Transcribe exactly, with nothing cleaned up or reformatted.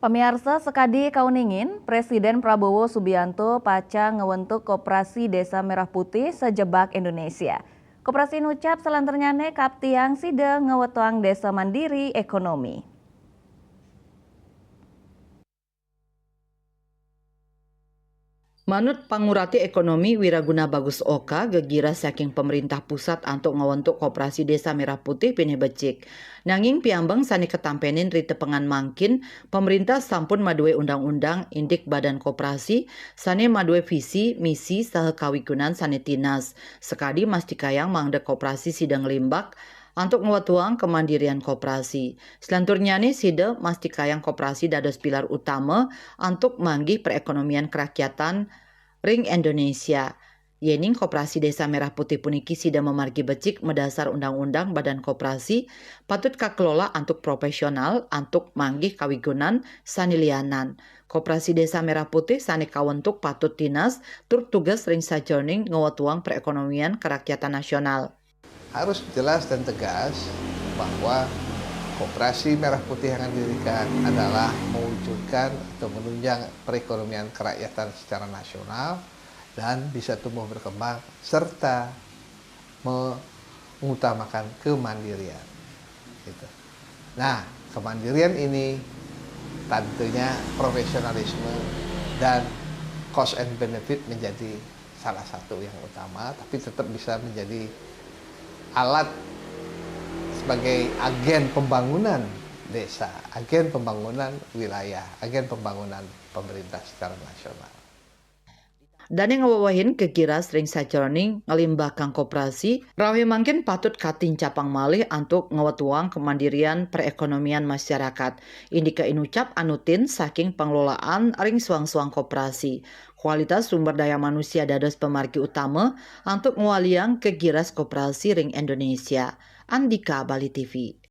Pamiarsa sakadi kauningin, Presiden Prabowo Subianto pacang ngawentuk Koperasi Desa Merah Putih sajebag Indonesia. Koperasi nucap salanturnyane kaaptiang sida ngawetuang desa mandiri ekonomi. Manut pangurati ekonomi Wiraguna Bagus Oka, gegiras saking pemerintah pusat antuk ngawentuk Koperasi Desa Merah Putih pinih becik. Nanging piambeng sane katampenin ri tepengan mangkin, pemerintah sampun madue undang-undang indik badan koperasi sane madue visi, misi, saha kawigunan sane tinas, sakadi mastikayang mangda koperasi sida nglimbak antuk ngwetuang kemandirian koperasi. Selanturnyane sida mastikayang koperasi dados pilar utama antuk manggih perekonomian kerakyatan ring Indonesia. Yening Koperasi Desa Merah Putih puniki sida mamargi becik madasar undang-undang badan koperasi, patut kakelola antuk profesional antuk manggih kawigunan sane lianan. Koperasi Desa Merah Putih sane kawentuk patut tinas tur tugas ring sajeroning ngwetuang perekonomian kerakyatan nasional. Harus jelas dan tegas bahwa Koperasi Merah Putih yang didirikan adalah mewujudkan atau menunjang perekonomian kerakyatan secara nasional dan bisa tumbuh berkembang serta mengutamakan kemandirian. Gitu. Nah, kemandirian ini tentunya profesionalisme dan cost and benefit menjadi salah satu yang utama, tapi tetap bisa menjadi alat sebagai agen pembangunan desa, agen pembangunan wilayah, agen pembangunan pemerintah secara nasional. Dane ngawewehin gegiras ring sajeroning nglimbakang koperasi, rawe mangkin patut katincapang malih antuk ngwetuang kemandirian perekonomian masyarakat. Indika inucap anutin saking pengelolaan ring suang-suang koperasi. Kualitas sumber daya manusia dados pemargi utama antuk ngwaliang gegiras koperasi ring Indonesia. Andika Bali T V.